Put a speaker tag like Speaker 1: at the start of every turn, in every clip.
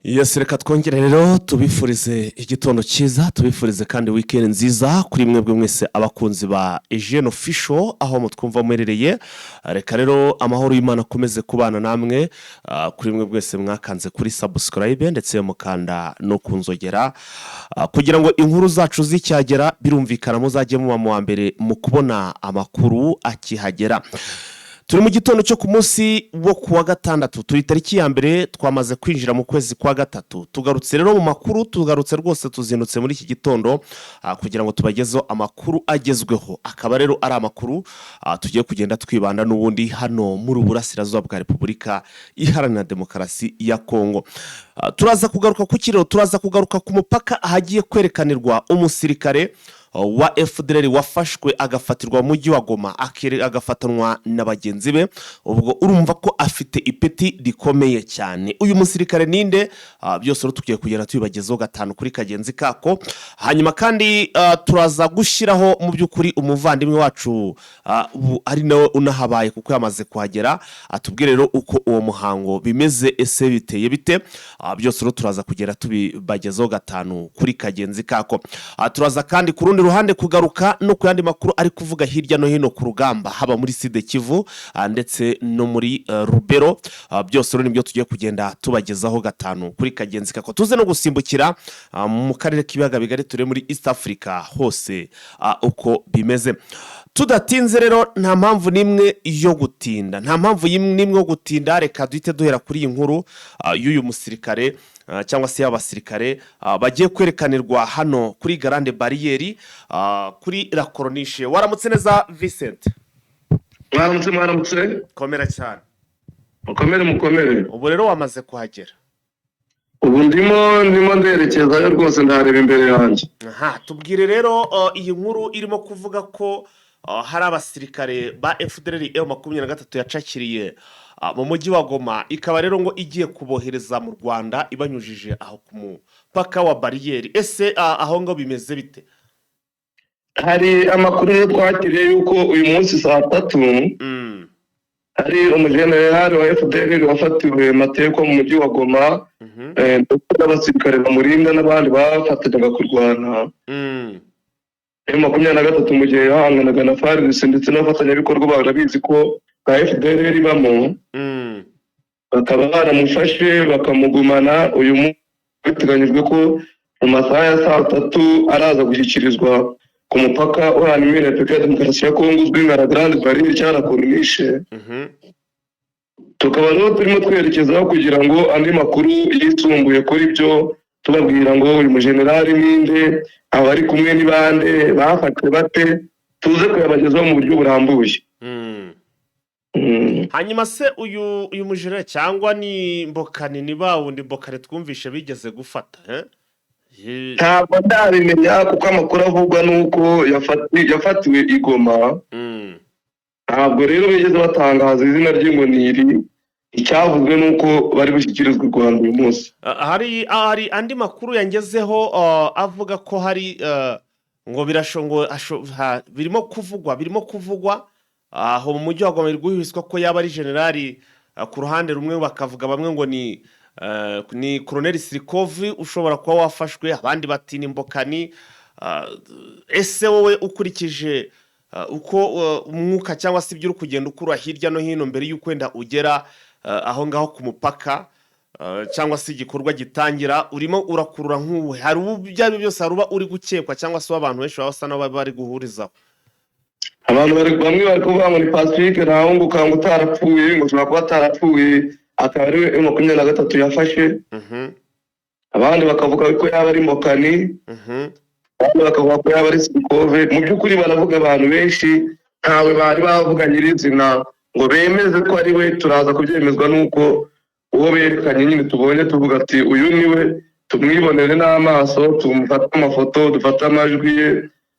Speaker 1: Yes, reka twongere rero tubifurize igitondo cyiza, tubifurize kandi weekend nziza kuri mwebwe mwese abakunzi ba Ejene Official aho mutwumva muherereye. Reka rero amahoro y'Imana akomeze kubana namwe, kuri mwe mwese mwakanze kuri subscribe ndetse mukanda no ku nzogera, kugira ngo inkuru zacu zicyagera, birumvikana muzajye muba mu wa mbere mu kubona amakuru akihagera. Turi mu gitondo cyo ku munsi wo ku wa gatandatu, turi tariki ya 1, twamaze kwinjira mu kwezi kwa gatatu. Tugarutse rero mu makuru, tugarutse rwose, tuzindutse muri iki gitondo kugira ngo tubagezeho amakuru agezweho. Akaba rero ari amakuru tugiye kugenda twibanda n'ubundi hano muri Burasirazuba bwa Repubulika Iharanira Demokarasi ya Kongo. Turaza kugaruka ku kiriro, turaza kugaruka ku mupaka ahagiye kwerekanirwa umusirikare wa FDLR wafashwe agafatirwa mu mujyi wa Goma, agafatanwa na bagenzi be. Ubwo urumva ko afite ipeti rikomeye cyane. Uyu musirikare ninde? Byose rero tugiye kugenda tubibagezaho gatanu kuri kagenzi kako. Hanyuma kandi turaza gushyiraho mu by'ukuri umuvandimwe wacu, ubu ari nawe unahabaye kuko yamaze kuhagera, atubwire rero uko uwo muhango bimeze, ese biteye bite? Byose rero turaza kugera tubibagezaho gatanu kuri kagenzi kako. Turaza kandi ku rundi ruhande kugaruka no ku yandi makuru ari kuvuga hirya no hino ku rugamba, haba muri Sud Kivu ndetse no muri Rubero. Byose rero nibyo tugiye kugenda tubagezaho gatanu kuri kagenzi kako. Tuze no gusimbukira mu karere k'ibiyaga bigari, turi muri East Africa hose uko bimeze. Tudatinze rero, nta mpamvu n'imwe yo gutinda, nta mpamvu n'imwe yo gutinda. Reka duhite duhera kuri iyi nkuru y'uyu musirikare cyangwa se y'abasirikare bagiye kwerekanirwa hano kuri Grande Barrière, kuri La Corniche. Waramutse neza, Vincent?
Speaker 2: Mwaramutse, mwaramutse.
Speaker 1: Komera cyane.
Speaker 2: Mukomere, mukomere.
Speaker 1: Ubu rero wamaze kuhagera?
Speaker 2: Ubu ndimo nderekezayo rwose, ndareba imbere yanjye.
Speaker 1: Aha tubwire rero, iyi nkuru irimo kuvuga ko hari abasirikare ba FDLR M23 yacakiriye mu mujyi wa Goma, ikaba rero ngo igiye kubohereza mu Rwanda ibanyujije aho ku mupaka wa bariyeri. Ese aho ngo bimeze bite?
Speaker 2: Hari amakuru rero twakiriye yuko uyu munsi saa 3 hari umujenerali wa FDLR wafatiwe Mateko mu mujyi wa Goma, ndetse n'abasirikare bamurinda n'abandi bafatanyaga kurwana M23 mu gihe yahanganaga na FARDC ndetse n'abafatanyabikorwa bayo, barabizi ko bwa FDLR ibamo, bakaba baramufashe bakamugumana. Uyu munsi biteganyijwe ko mu masaha ya saa 3 araza gushyikirizwa ku mupaka uhana imbibi na Repubulika ya Demokarasi ya Kongo uzwi nka La Grande Barrière cyangwa La Corniche. Tukaba rero turimo twerekezaho kugira ngo andi makuru yisumbuye kuri byo tubabwira ngo uyu mujenerali ninde, abari kumwe ni bande, bafashwe bate, tuze kuyabagezaho mu buryo burambuye.
Speaker 1: Hanyuma se uyu mujere cyangwa ni Mbokani, ni ba wundi Mbokani twumvishe bigeze gufata, eh?
Speaker 2: Ntabwo ndabimenya kuko amakuru avugwa ni uko yafatiwe i Goma. Ntabwo rero bigeze batangaza izina rye ngo ni iri. Icyavuzwe ni uko bari gushyikirizwa u Rwanda uyu munsi.
Speaker 1: Hari andi makuru yangezeho avuga ko hari ngo birasho ngo birimo kuvugwa aho mu mujyi wa Goma, biri guhwiswa ko yaba ari generali. Ku ruhande rumwe bakavuga bamwe ngo ni Koroneli Sirikovi ushobora kuba wafashwe, abandi bati ni Mbokani. Ese wowe ukurikije uko umwuka cyangwa se ibyo uri kugenda ukura hirya no hino mbere y'uko wenda ugera aho ngaho ku mupaka cyangwa se igikorwa gitangira, urimo urakurura nk'ubu hari ubu ibyo ari byo byose hari uba uri gukekwa cyangwa se abantu benshi baba basa n'ababa bari guhurizaho?
Speaker 2: Abantu bari, bamwe bari kuvuga ngo ni Pacifique Ntawunguka ngo utarapfuye, ngo ushobora kuba atarapfuye akaba ari we M23 yafashe. Abandi bakavuga ko yaba ari Mbokani, abandi bakavuga ko yaba ari Sikove. Mu by'ukuri baravuga abantu benshi, ntawe bari bavuga nyirizina ngo bemeze ko ari we. Turaza kubyemezwa n'uko uwo berekanye nyine tubonye tuvuga ati uyu ni we, tumwibonere n'amaso, tumufate amafoto, dufate amajwi ye,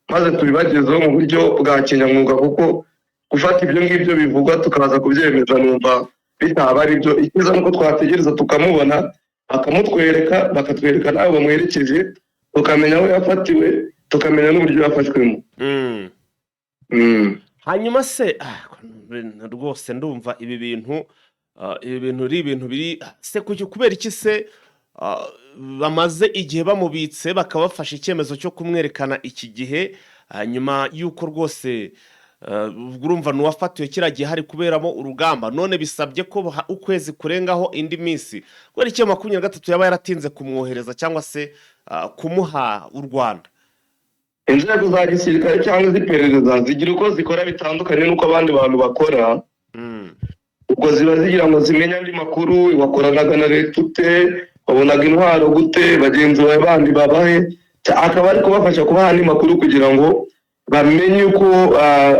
Speaker 2: maze tubibagezeho mu buryo bwa kinyamwuga, kuko gufata ibyo ngibyo bivugwa tukaza kubyemeza numva bitaba ari byo. Icyiza ni uko twategereza tukamubona, bakamutwereka, bakatwereka n'abo bamwerekeje, tukamenya aho yafatiwe, tukamenya n'uburyo yafashwemo.
Speaker 1: Hanyuma se rwose ndumva ibi bintu ari ibintu biri se kubera iki se? bamaze igihe bamubitse, bakaba bafashe icyemezo cyo kumwerekana iki gihe, nyuma y'uko rwose ubwo urumva ni uwafatiwe kiriya gihe hari kuberamo urugamba, none bisabye ko ukwezi kurengaho indi minsi. Kubera icyo 23 yaba yaratinze kumwohereza cyangwa se kumuha u Rwanda?
Speaker 2: Inzego za gisirikare cyangwa iz'iperereza zigira uko zikora bitandukanye n'uko abandi bantu bakora. Ubwo ziba zigira ngo zimenye andi makuru: wakoranaga na leta ute, wabonaga intwaro gute, bagenzi bawe bandi babahe? Akaba ari kubafasha kubaha andi makuru kugira ngo bamenye uko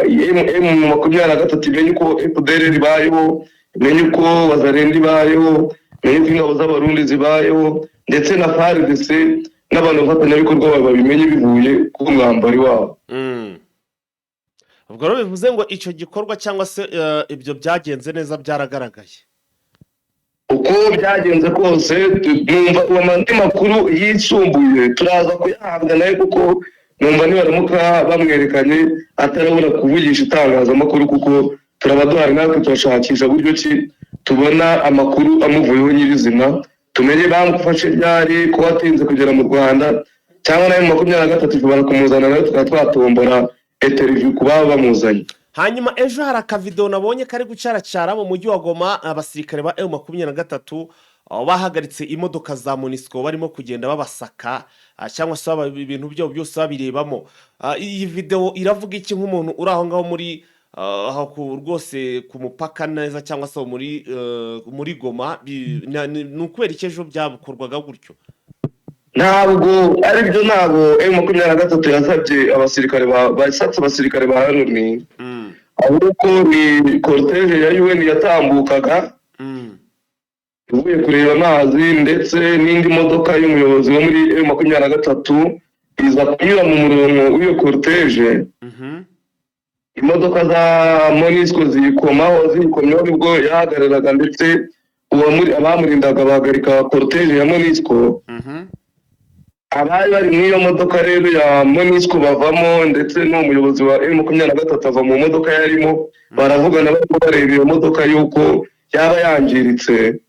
Speaker 2: M23 imenye uko FDLR ibayeho, imenye uko Wazalendo ibayeho, imenye uko ingabo z'Abarundi zibayeho, ndetse na FARDC n'abantu bafatanyabikorwa bawe babimenye bivuye ku mwambari wabo.
Speaker 1: Ubwo rero bivuze ngo icyo gikorwa cyangwa se ibyo byagenze neza, byaragaragaye.
Speaker 2: Uko byagenze kose, numva uwo andi makuru yisumbuye turaza kuyahabwa nayo, kuko numva nibaramuka bamwerekanye atarabura kuvugisha itangazamakuru, kuko turaba duhari natwe turashakisha buryo ki tubona amakuru amuvuyeho nyirizina, tumenye bamufashe ryari, ko atinze kugera mu Rwanda, cyangwa nayo 23 ishobora kumuzana nayo tukaba twatombora interview ku baba bamuzanye.
Speaker 1: Hanyuma ejo hari akavidewo nabonye kari gucaracara mu mujyi wa Goma, abasirikare ba M23 bahagaritse imodoka za MONUSCO, barimo kugenda babasaka cyangwa se ibintu byabo byose babirebamo. Iyi videwo iravuga iki nk'umuntu uri aho ngaho muri aho rwose ku mupaka neza, cyangwa se muri Goma? Ni ukubera iki ejo byakorwaga gutyo?
Speaker 2: Ntabwo ari byo, ntabwo M23 yasabye abasirikare basatse abasirikare ba Loni, ahubwo ni cortège ya UN yatambukaga ivuye kureba amazi, ndetse n'indi modoka y'umuyobozi wo muri M23 iza kunyura mu murongo w'iyo cortège. Imodoka za MONUSCO ziyikomaho, ziyikomyeho nibwo yahagararaga, ndetse abamurindaga bahagarika cortège ya MONUSCO. Abari bari muri iyo modoka rero ya MONUSCO bavamo, ndetse n'uwo muyobozi wa M23 ava mu modoka yarimo, baravugana barimo bareba iyo modoka yuko yaba yangiritse.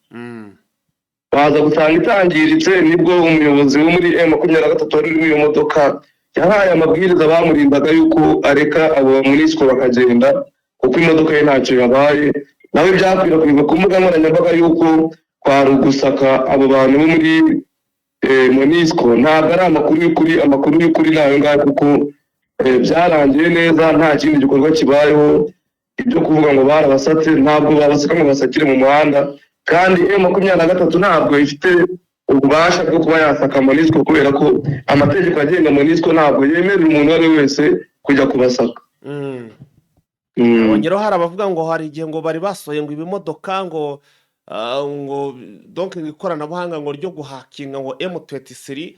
Speaker 2: Baza gusanga itangiritse, nibwo umuyobozi wo muri M23 wari uri muri iyo modoka yahaye amabwiriza bamurindaga yuko areka abo ba MONUSCO bakagenda, kuko imodoka ye ntacyo yabaye. Nawe byakwirakwijwe ku mbuga nkoranyambaga yuko kwari ugusaka abo bantu bo muri MONUSCO. Ntabwo ari amakuru y'ukuri. Amakuru y'ukuri ni ayo ngayo, kuko byarangiye neza, nta kindi gikorwa kibayeho. Ibyo kuvuga ngo barabasatse, ntabwo babasaka ngo basakire mu muhanda, kandi M23 ntabwo ifite ububasha bwo kuba yasaka MONUSCO, kubera ko amategeko agenga MONUSCO ntabwo yemerera umuntu uwo ari we wese kujya kubasaka.
Speaker 1: Bongeraho, hari abavuga ngo hari igihe ngo bari basohoye ngo ibimodoka ngo donc ngo ikoranabuhanga ngo ryo guhakinga ngo M23,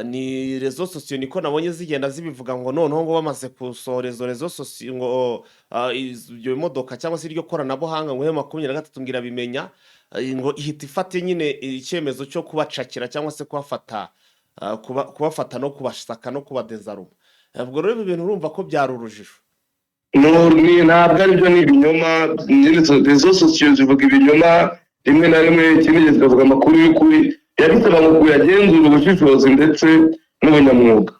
Speaker 1: ni réseaux sociaux niko nabonye zigenda zibivuga, ngo noneho ngo bamaze gusohora izo réseaux sociaux ngo ibyo bimodoka cyangwa se iryo koranabuhanga, ngo M23 ngo irabimenya, ngo ihita ifata nyine icyemezo cyo kubacakira cyangwa se kubafata, kubafata no kubasaka no kubadezaruma. Ubwo rero ibi bintu urumva ko byari urujijo.
Speaker 2: No, ntabwo aribyo, ni ibinyoma. Réseaux sociaux zivuga ibinyoma rimwe na rimwe, ikindi gihe zikavuga amakuru y'ukuri. Yabisaba ngo kuyagenzura ubushishozi ndetse n'ubunyamwuga.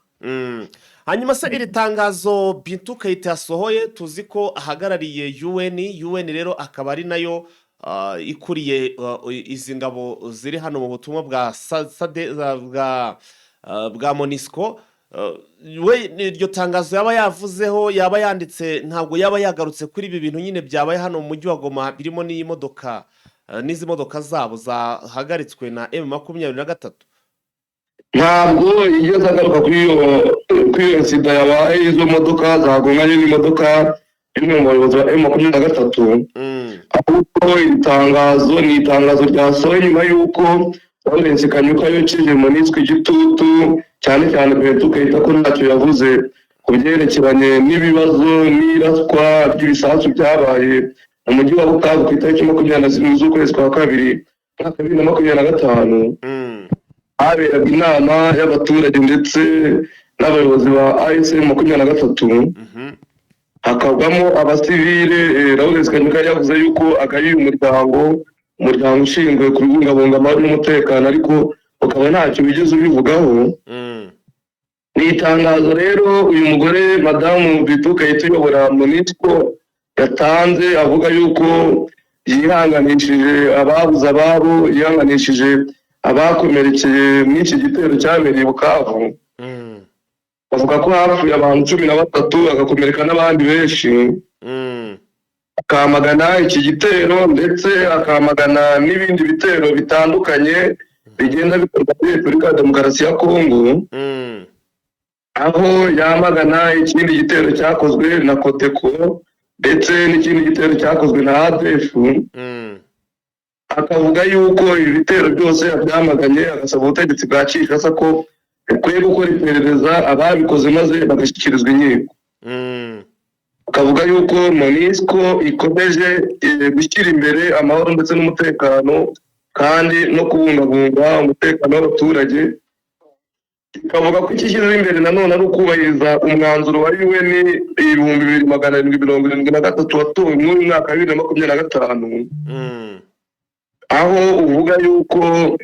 Speaker 1: Hanyuma se iri tangazo Bintou Keita yasohoye, tuzi ko ahagarariye UN, UN rero akaba ari nayo ikuriye izi ngabo ziri hano mu butumwa bwa bwa MONUSCO, we iryo tangazo yaba yavuzeho, yaba yanditse, ntabwo yaba yagarutse kuri ibi bintu nyine byabaye hano mu mujyi wa Goma, birimo n'iyi modoka, n'izi modoka zabo zahagaritswe na M23?
Speaker 2: Ntabwo yigeze agaruka kuri iyo incident yabaye, izo modoka zagonganye n'imodoka y'umwe mu bayobozi ba M23. Ahubwo iri tangazo ni itangazo ryasohoye nyuma y'uko Lawrence Kanyuka yokeje MONUSCO igitutu, cyane cyane Bintou Keita, ko ntacyo yavuze ku byerekeranye n'ibibazo n'iraswa ry'ibisasu byabaye mu mujyi wa Bukavu ku itariki 27 z'ukwezi kwa kabiri umwaka wa 2025. Haberaga inama y'abaturage ndetse n'abayobozi ba AFC M23, hakagwamo abasivile. Lawrence Kanyuka yavuze yuko agaye uyu muryango, umuryango ushinzwe kubungabunga amahoro n'umutekano, ariko ukaba ntacyo wigeze ubivugaho. Ni itangazo rero uyu mugore Madamu Bintou Keita uyobora MONUSCO yatanze, avuga yuko yihanganishije ababuze ababo, yihanganishije abakomerekeye muri iki gitero cyabereye i Bukavu. Bavuga ko hapfuye abantu 13, hagakomereka n'abandi benshi. Akamagana iki gitero, ndetse akamagana n'ibindi bitero bitandukanye bigenda bikorwa muri Repubulika ya Demokarasi ya Kongo, aho yamagana ikindi gitero cyakozwe na CODECO ndetse n'ikindi gitero cyakozwe na ADF. Akavuga yuko ibi bitero byose yabyamaganye, agasaba ubutegetsi bwa Kinshasa ko bukwiye gukora iperereza, ababikoze maze bagashyikirizwa inkiko. Akavuga yuko MONUSCO ikomeje gushyira imbere amahoro ndetse n'umutekano, kandi no kubungabunga umutekano w'abaturage. Ikavuga ko ikishyize imbere nanone ari ukubahiriza umwanzuro wa UN 2773 watowe muri uyu mwaka wa 2025, aho uvuga yuko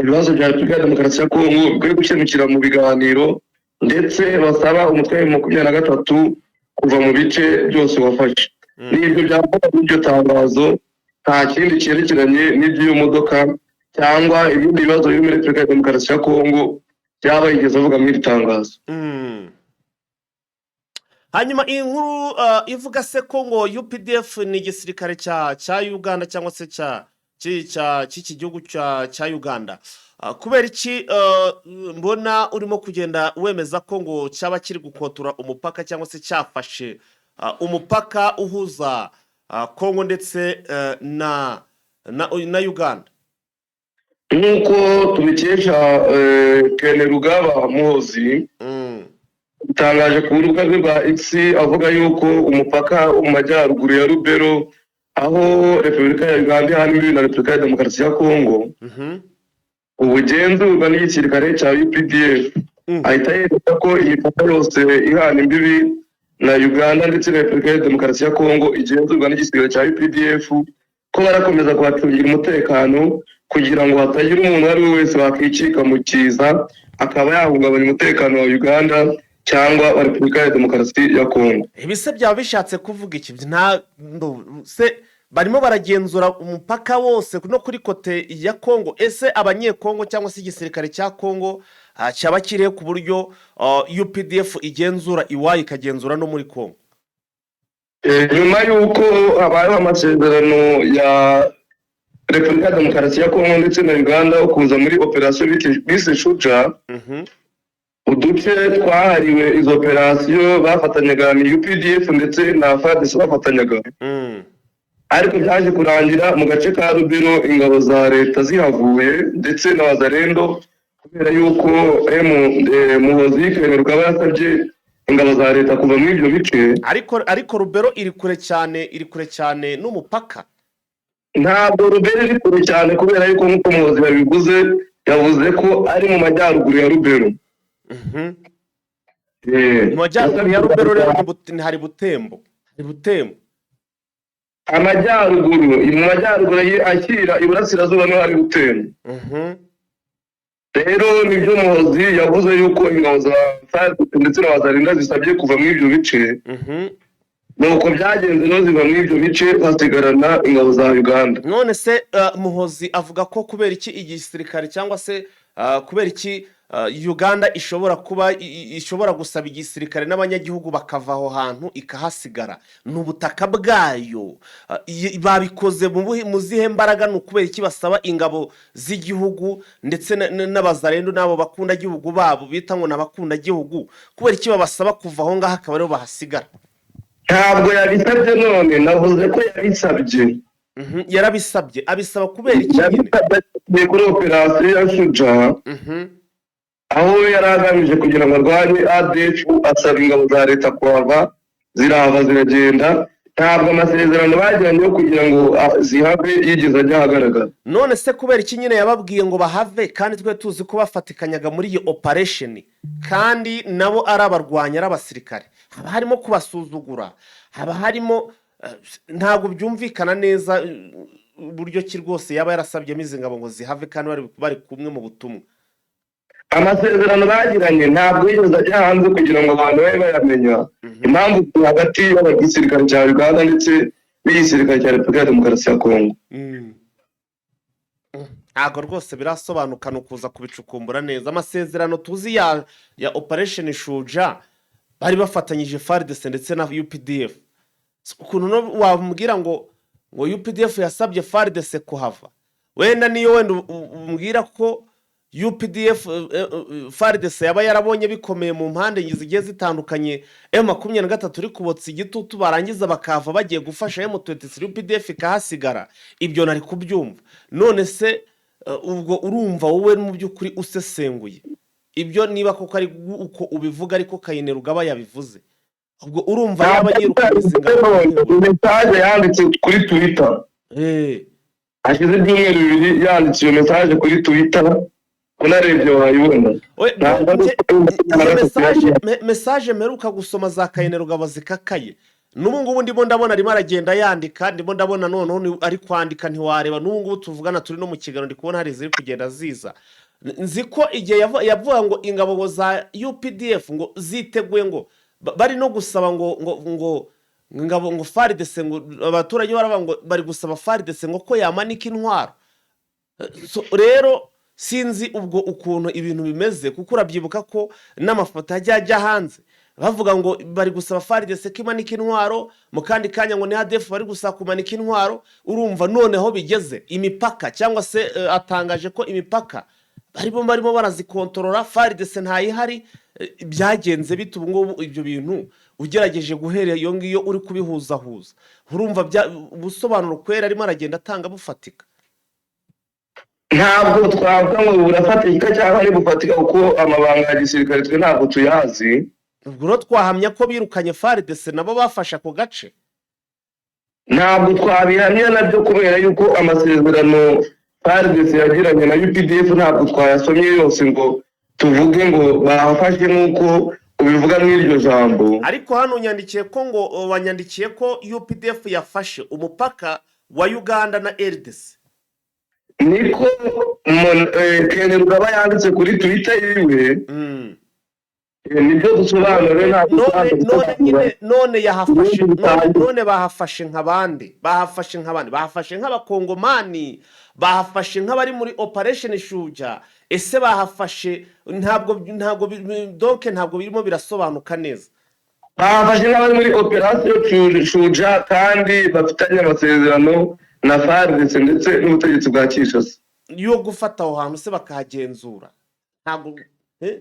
Speaker 2: ibibazo bya Repubulika ya Demokarasi ya Kongo bikwiye gukemukira mu biganiro, ndetse basaba umutwe wa 23 kuva mu bice byose wafashe. N'ibyo byavugwa muri iryo tangazo, nta kindi cyerekeranye n'iby'iyo modoka cyangwa ibindi bibazo biri muri Repubulika ya Demokarasi ya Kongo byaba yigeze avuga muri iri tangazo.
Speaker 1: Hanyuma iyi nkuru ivuga se ko ngo UPDF ni igisirikare cya Uganda cyangwa se cya cy'iki gihugu cya Uganda, kubera iki mbona urimo kugenda wemeza ko ngo cyaba kiri gukotora umupaka cyangwa se cyafashe umupaka uhuza Kongo ndetse na Uganda?
Speaker 2: Nk'uko tubikesha Kainerugaba Muhozi, itangaje ku rubuga rwe rwa X, avuga yuko umupaka wo mu majyaruguru ya Rubero, aho Repubulika ya Uganda ihana imbibi na Repubulika ya Demokarasi ya Kongo, ubugenzurwa n'igisirikare cya UPDF. Ahita yereka ko imipaka yose ihana imbibi na Uganda ndetse na Repubulika ya Demokarasi ya Kongo igenzurwa n'igisirikare cya UPDF, ko barakomeza kuhacungira umutekano kugira ngo hatagira umuntu uwo ari we wese wakicika mu kiza akaba yahungabanya umutekano wa Uganda cyangwa wa Repubulika ya Demokarasi ya Kongo.
Speaker 1: Ibi se byaba bishatse kuvuga iki? Nta se barimo baragenzura umupaka wose no kuri côté ya Kongo? Ese Abanyekongo cyangwa se igisirikare cya Kongo cyaba kirihe ku buryo UPDF igenzura iwayo, ikagenzura no muri Kongo?
Speaker 2: Nyuma y'uko habayeho amasezerano ya Repubulika ya Demokarasi ya Kongo ndetse na Uganda yo kuza muri operasiyo bise Shuja, uduce twahariwe izo operasiyo bafatanyaga ni UPDF ndetse na FARDC bafatanyaga. Ariko byaje kurangira mu gace ka Rubero ingabo za leta zihavuye ndetse na Wazalendo, kubera yuko Muhozi Kainerugaba yasabye ingabo za leta kuva muri ibyo bice.
Speaker 1: Ariko Rubero iri kure cyane, iri kure cyane n'umupaka.
Speaker 2: Ntabwo Rubero iri kure cyane, kubera yuko nk'uko Muhozi yabivuze, yavuze ko ari mu majyaruguru ya Rubero.
Speaker 1: Mu majyaruguru ya Rubero rero hari Butembo, hari Butembo.
Speaker 2: Amajyaruguru, mu majyaruguru ashyira iburasirazuba niho hari Butembo. Rero nibyo Muhozi yavuze, yuko ingabo za FARDC ndetse na Wazalendo zisabye kuva muri ibyo bice. Nuko byagenze rero, ziva muri ibyo bice, hasigarana ingabo za Uganda.
Speaker 1: None se Muhozi avuga ko kubera iki igisirikare cyangwa se kubera iki Uganda ishobora kuba ishobora gusaba igisirikare n'abanyagihugu bakava aho hantu ikahasigara? Ni ubutaka bwayo. Babikoze mu zihe mbaraga? Ni ukubera iki basaba ingabo z'igihugu ndetse n'Abazalendo n'abo bakundagihugu babo bita ngo ni abakundagihugu, kubera iki babasaba kuva aho ngaho akaba aribo bahasigara?
Speaker 2: Ntabwo yabisabye none, navuze ko yabisabye.
Speaker 1: Yarabisabye, abisaba kubera iki nyine?
Speaker 2: Yabisabye kuri operasiyo ya Shuja, aho yari agamije kugira ngo arwanye ADF, asaba ingabo za leta kuhava, zirahava ziragenda. Ntabwo amasezerano bagiranye yo kugira ngo zihave yigeze ajya ahagaragara.
Speaker 1: None se kubera iki nyine yababwiye ngo bahave, kandi twe tuzi ko bafatikanyaga muri iyi operation, kandi nabo ari abarwanyi, ari abasirikare? Haba harimo kubasuzugura, haba harimo ntabwo byumvikana neza. uburyo ki rwose yaba yarasabyemo izi ngabo ngo zihave kandi bari kumwe mu butumwa.
Speaker 2: Amasezerano bagiranye ntabwo yigeze ajya hanze kugira ngo abantu babe bayamenya. Impamvu hagati y'abagisirikare cya Uganda ndetse n'igisirikare cya Repubulika ya Demokarasi ya Kongo.
Speaker 1: Ntabwo rwose birasobanuka, ni ukuza kubicukumbura neza. Amasezerano tuzi ya Operation Shuja bari bafatanyije FARDC ndetse na UPDF. Ukuntu no wambwira ngo UPDF yasabye FARDC kuhava, wenda niyo wenda umbwira ko UPDF, FARDC yaba yarabonye bikomeye mu mpande zigiye zitandukanye, M23 iri kubotsa igitutu, barangiza bakava bagiye gufasha M23, UPDF ikahasigara, ibyo nari kubyumva. None se ubwo urumva wowe mu by'ukuri usesenguye ibyo, niba koko ari uko ubivuga, ariko Kainerugaba yabivuze, ubwo urumva yaba yirukanye izi ngabo?
Speaker 2: Message yanditse kuri Twitter hashize ibyumweru 2, yanditse iyo message kuri Twitter, unarebye wayibona. Ntabwo ari uko
Speaker 1: Izo message mperuka gusoma za Kainerugaba zikakaye, n'ubu ngubu ndimo ndabona arimo aragenda yandika, ndimo ndabona noneho ari kwandika ntiwareba. N'ubu ngubu tuvugana turi no mu kiganiro, ndi kubona hari iziri kugenda ziza. Nzi ko igihe yavuga ngo ingabo ngo za UPDF ngo ziteguye, ngo bari no gusaba ngo ingabo ngo FARDC, ngo abaturage baravuga ngo bari gusaba FARDC ngo ko yamanika intwaro. So, rero sinzi ubwo ukuntu ibintu bimeze, kuko urabyibuka ko n'amafoto ajya ajya hanze bavuga ngo bari gusaba FARDC ko imanika intwaro, mu kandi kanya ngo ni ADF bari gusaba kumanika intwaro. Urumva noneho bigeze imipaka, cyangwa se atangaje ko imipaka barimo barazikontorora, FARDC ntayihari. Byagenze bite ubu ngubu? Ibyo bintu ugerageje guhera iyo ngiyo uri kubihuzahuza, urumva ubusobanuro kwera arimo aragenda atanga bufatika?
Speaker 2: Ntabwo twavuga ngo burafatika cyangwa ntibufatika, kuko amabanga ya gisirikare twe ntabwo tuyazi.
Speaker 1: Ubwo rero twahamya ko birukanye FARDC nabo bafashe ako gace?
Speaker 2: Ntabwo twabihamya nabyo, kubera yuko amasezerano FARDC yagiranye na UPDF ntabwo twayasomye yose ngo tuvuge ngo bafashe nk'uko ubivuga muri iryo jambo.
Speaker 1: Ariko hano unyandikiye ko ngo wanyandikiye ko UPDF yafashe umupaka wa Uganda na RDC.
Speaker 2: Niko Kainerugaba yanditse kuri Twitter yiwe. Nibyo dusobanure, ntabwo
Speaker 1: None
Speaker 2: dusobanura.
Speaker 1: Nyine none yahafashe
Speaker 2: Ibindi
Speaker 1: none
Speaker 2: bitandukanye.
Speaker 1: None bahafashe nk'abandi, bahafashe nk'abandi, bahafashe nk'abakongomani, bahafashe nk'abari muri Operation Shuja? Ese bahafashe? Ntabwo donc ntabwo birimo birasobanuka neza.
Speaker 2: Bafashe nk'abari muri Operation Shuja kandi bafitanye amasezerano na FARDC ndetse n'ubutegetsi bwa Kinshasa.
Speaker 1: Yo gufata aho hantu se bakahagenzura, ntabwo eh?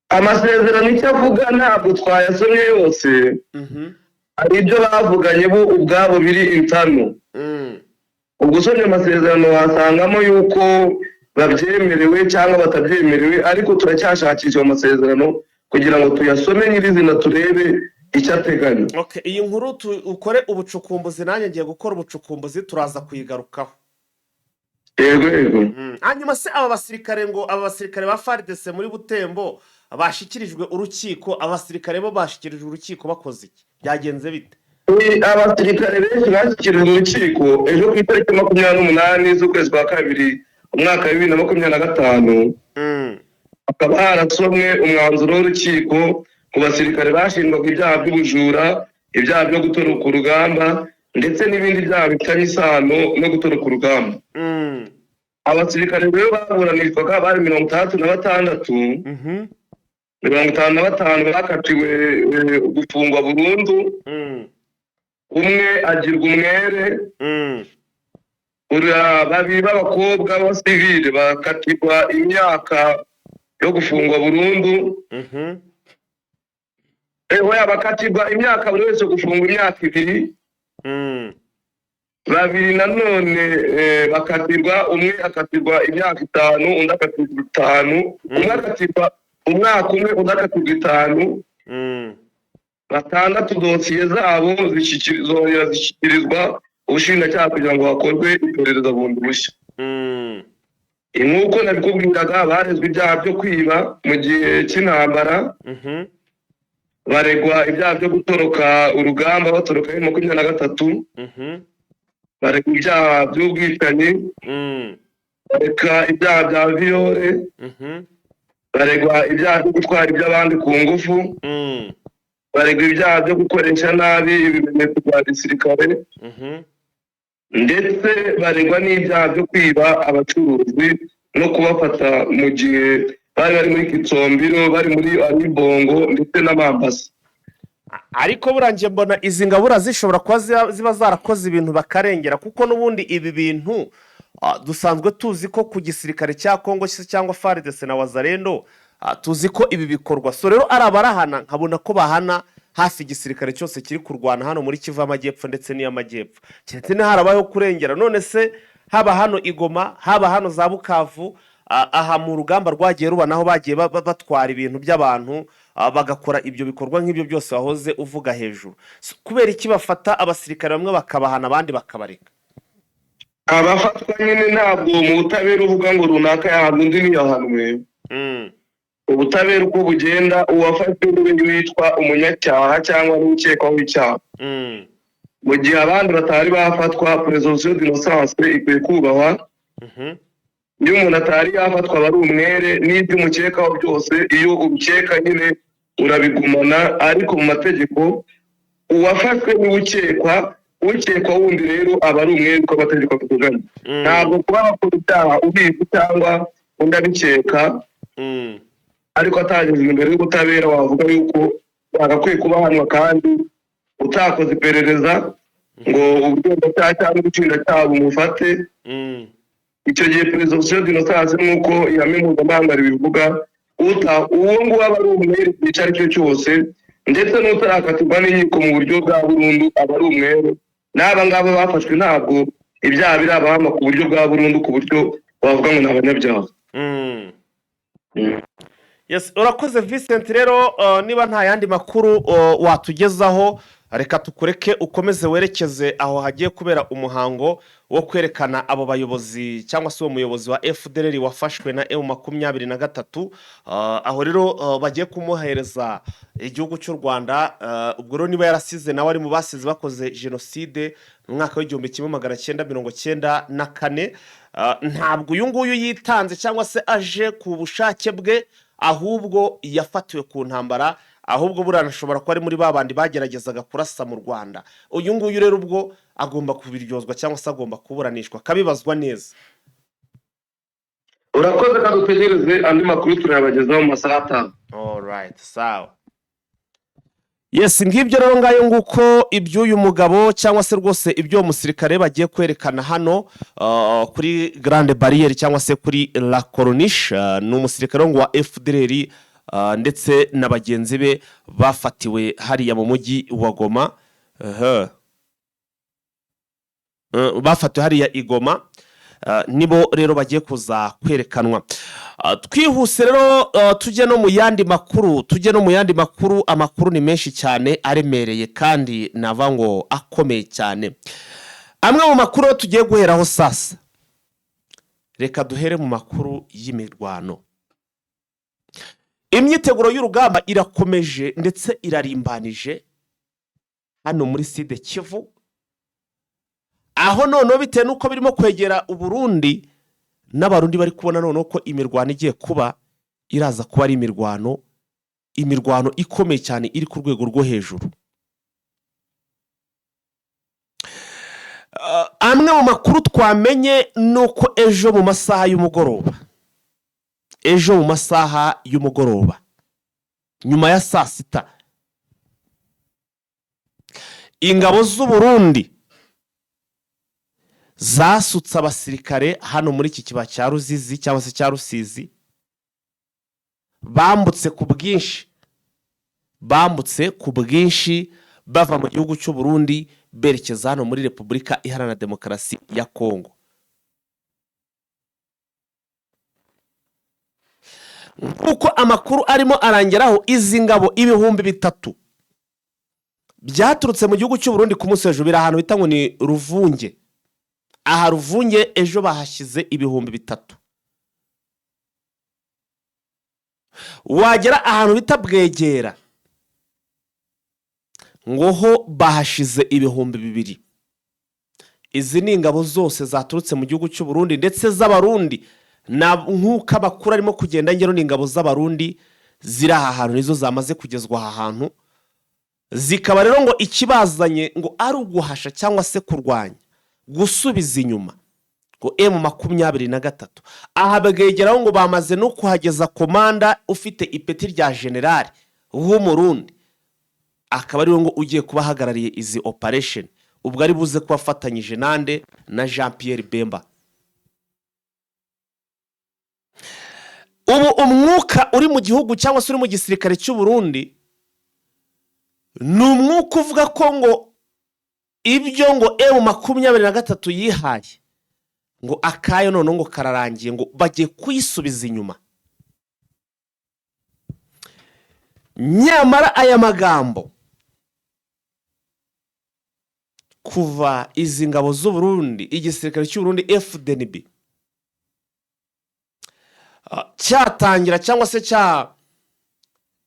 Speaker 2: Amasezerano icyo avuga ntabwo twayasomye yose. Hari ibyo bavuganye bo ubwabo biri intano. Ubwo usomye amasezerano wasangamo yuko babyemerewe cyangwa batabyemerewe, ariko turacyashakisha ayo masezerano kugira ngo tuyasome nyirizina, turebe icyo ateganya.
Speaker 1: Okay, iyi nkuru ukore ubucukumbuzi, nanjye ngiye gukora ubucukumbuzi, turaza kuyigarukaho.
Speaker 2: Yego.
Speaker 1: Hanyuma se aba basirikare, ngo aba basirikare ba FARDC muri Butembo bashyikirijwe urukiko, abasirikare bo bashyikirijwe urukiko bakoze iki? Byagenze bite?
Speaker 2: Ni abasirikare benshi bashyikirijwe urukiko ejo ku itariki 28 z'ukwezi kwa kabiri umwaka wa 2025. Hakaba harasomwe umwanzuro w'urukiko ku basirikare bashinjwaga ibyaha by'ubujura, ibyaha byo gutoroka urugamba ndetse n'ibindi byaha bifitanye isano no gutoroka urugamba. Abasirikare rero baburanishwaga bari 66. 55 bakatiwe gufungwa burundu, umwe agirwa umwere. Uriya babiri b'abakobwa b'abasivile bakatirwa imyaka yo gufungwa burundu. Oya, bakatirwa imyaka buri wese gufungwa imyaka 2. Babiri nanone bakatirwa, umwe akatirwa imyaka 5, undi akatirwa 5, umwe akatirwa umwaka umwe, undi akatirwa 5. Batandatu dosiye zabo zongera zishyikirizwa ubushinjacyaha kugira ngo hakorwe iperereza bundi bushya. Nk'uko nabikubwiraga, barezwe ibyaha byo kwiba mu gihe cy'intambara, baregwa ibyaha byo gutoroka urugamba batoroka M23. Baregwa ibyaha by'ubwicanyi, baregwa ibyaha bya viol, baregwa ibyaha byo gutwara iby'abandi ku ngufu, baregwa ibyaha byo gukoresha nabi ibimenyetso bya gisirikare, ndetse baregwa n'ibyaha byo kwiba abacuruzi no kubafata mu gihe bari bari muri Kitsombiro, bari muri Aribongo ndetse n'Amambasa.
Speaker 1: Ariko burangiye mbona izi ngabura zishobora kuba ziba zarakoze ibintu bakarengera, kuko n'ubundi ibi bintu dusanzwe tuzi ko ku gisirikare cya Kongo se cyangwa FARDC na Wazalendo, tuzi ko ibi bikorwa. So rero ari abarahana, nkabona ko bahana hafi igisirikare cyose kiri kurwana hano muri Kivu y'Amajyepfo ndetse n'iy'Amajyepfo, keretse harabayeho kurengera. None se haba hano i Goma, haba hano za Bukavu, aha mu rugamba rwagiye ruba, naho bagiye batwara ibintu by'abantu, bagakora ibyo bikorwa nk'ibyo byose wahoze uvuga hejuru. Kubera iki bafata abasirikare bamwe bakabahana, abandi bakabareka?
Speaker 2: Abafatwa nyine, ntabwo mu butabera uvuga ngo runaka yahanwe, undi ntiyahanwe. Ubutabera uko bugenda, uwafashwe niwe witwa umunyacyaha cyangwa n'ukekwaho icyaha, mu gihe abandi batari bafatwa, présomption d'innocence ikwiye kubahwa. Iyo umuntu atari yafatwa aba ari umwere, n'ibyo umukekaho byose, iyo ubikeka nyine urabigumana. Ariko mu mategeko uwafashwe niwe ukekwa, ukekwa wundi rero aba ari umwere uko amategeko abiteganya. Ntabwo kuba wakora ibyaha ubizi cyangwa undi abikeka ariko atagezwa imbere y'ubutabera, wavuga yuko bagakwiye kuba ahanwa, kandi utakoze iperereza ngo ubugenzacyaha cyangwa ubushinjacyaha bumufate. Icyo gihe présomption d'innocence, nk'uko ihame mpuzamahanga ribivuga, uwo nguwo aba ari umwere igihe icyo ari cyo cyose, ndetse n'utarakatirwa n'inkiko mu buryo bwa burundu aba ari umwere. N'aba ngaba bafashwe ntabwo ibyaha birabahama ku buryo bwa burundu, ku buryo wavuga ngo ni abanyabyaha.
Speaker 1: Yes, urakoze Vincent. Rero niba nta yandi makuru watugezaho, reka tukureke ukomeze werekeze aho hagiye kubera umuhango wo kwerekana abo bayobozi cyangwa se uwo muyobozi wa FDLR wafashwe na M23. Aho rero bagiye kumuhereza igihugu cy'u Rwanda. Ubwo rero niba yarasize, nawe ari mu basize bakoze jenoside mu mwaka w'1994. Ntabwo uyu nguyu yitanze cyangwa se aje ku bushake bwe, ahubwo yafatiwe ku ntambara. Ahubwo buriya ashobora kuba ari muri ba bandi bageragezaga kurasa mu Rwanda. Uyu nguyu rero ubwo agomba kubiryozwa cyangwa se agomba kuburanishwa, akabibazwa neza.
Speaker 2: Urakoze, kandi utegereze andi makuru, turayabagezaho mu masaha 5.
Speaker 1: Alright, sawa. Yes, ngibyo rero, ngayo nguko iby'uyu mugabo cyangwa se rwose iby'uwo musirikare bagiye kwerekana hano kuri Grande Barrière cyangwa se kuri La Corniche. Ni umusirikare ngo wa FDLR ndetse na bagenzi be bafatiwe hariya mu mujyi wa Goma. Aha. Bafatiwe hariya i Goma. Nibo rero bagiye kuza kwerekanwa. Twihuse rero, tujye no mu yandi makuru, tujye no mu yandi makuru. Amakuru ni menshi cyane aremereye kandi nava ngo akomeye cyane. Amwe mu makuru tugiye guheraho sasa, reka duhere mu makuru y'imirwano. Imyiteguro y'urugamba irakomeje ndetse irarimbanije hano muri Sud Kivu, aho noneho bitewe n'uko birimo kwegera Uburundi, n'Abarundi bari kubona noneho ko imirwano igiye kuba iraza kuba ari imirwano ikomeye cyane iri ku rwego rwo hejuru. Amwe mu makuru twamenye ni uko ejo mu masaha y'umugoroba, ejo mu masaha y'umugoroba nyuma ya saa sita, ingabo z'Uburundi zasutse abasirikare hano muri iki kibaya cya Ruzizi cyangwa se cya Rusizi, bambutse ku bwinshi, bambutse ku bwinshi bava mu gihugu cy'u Burundi berekeza hano muri Repubulika Iharanira Demokarasi ya Kongo. Nk'uko amakuru arimo arangeraho, izi ngabo 3000 byaturutse mu gihugu cy'u Burundi ku munsi w'ejo, biri ahantu bita ngo ni Ruvunge. Aha Ruvunge ejo bahashyize 3000. Wagera ahantu bita Bwegera, ngo ho bahashize 2000. Izi ni ingabo zose zaturutse mu gihugu cy'u Burundi ndetse z'Abarundi. Nk'uko amakuru arimo kugenda ngero, ni ingabo z'Abarundi ziri aha hantu, nizo zamaze kugezwa aha hantu. Zikaba rero ngo ikibazanye ngo ari uguhasha cyangwa se kurwanya, gusubiza inyuma ngo M23. Aha bagegeraho ngo bamaze no kuhageza komanda ufite ipeti rya generali w'Umurundi, akaba ariwe ngo ugiye kuba ahagarariye izi operation. Ubwo ari buze kuba afatanyije nande? Na Jean Pierre Bemba. Ubu umwuka uri mu gihugu cyangwa se uri mu gisirikare cy'u Burundi ni umwuka uvuga ko ngo ibyo ngo M23 yihaye ngo akayo noneho ngo kararangiye, ngo bagiye kuyisubiza inyuma. Nyamara aya magambo, kuva izi ngabo z'u Burundi, igisirikare cy'u Burundi FDNB cyatangira cyangwa se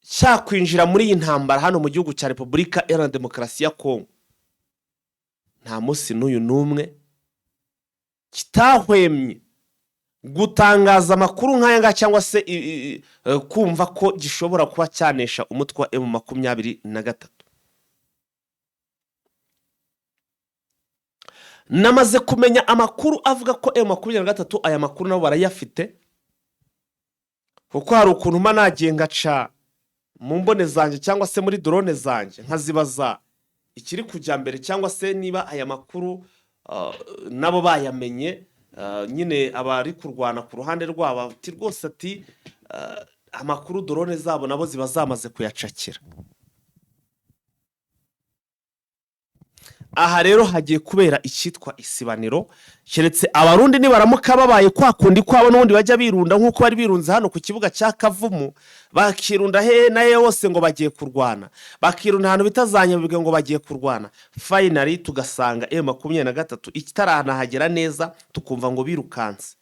Speaker 1: cyakwinjira muri iyi ntambara hano mu gihugu cya Repubulika Iharanira Demokarasi ya Kongo, nta munsi n'uyu n'umwe kitahwemye gutangaza amakuru nk'aya ngaya cyangwa se kumva ko gishobora kuba cyanesha umutwe wa M23. Namaze kumenya amakuru avuga ko M23, aya makuru nabo barayafite, kuko hari ukuntu mba nagiye ngaca mu mbone zanjye cyangwa se muri drone zanjye, nkazibaza ikiri kujya mbere cyangwa se niba aya makuru nabo bayamenye. Nyine abari kurwana ku ruhande rwabo ati rwose, ati amakuru drone zabo nabo ziba zamaze kuyacakira. Aha rero hagiye kubera icyitwa isibaniro, keretse Abarundi nibaramuka babaye kwa kundi kwabo n'ubundi bajya birunda, nk'uko bari birunze hano ku kibuga cya Kavumu, bakirunda hehe na hehe hose ngo bagiye kurwana, bakirunda ahantu bita za Nyabibwe ngo bagiye kurwana, finally tugasanga M23 itaranahagera neza, tukumva ngo birukanse.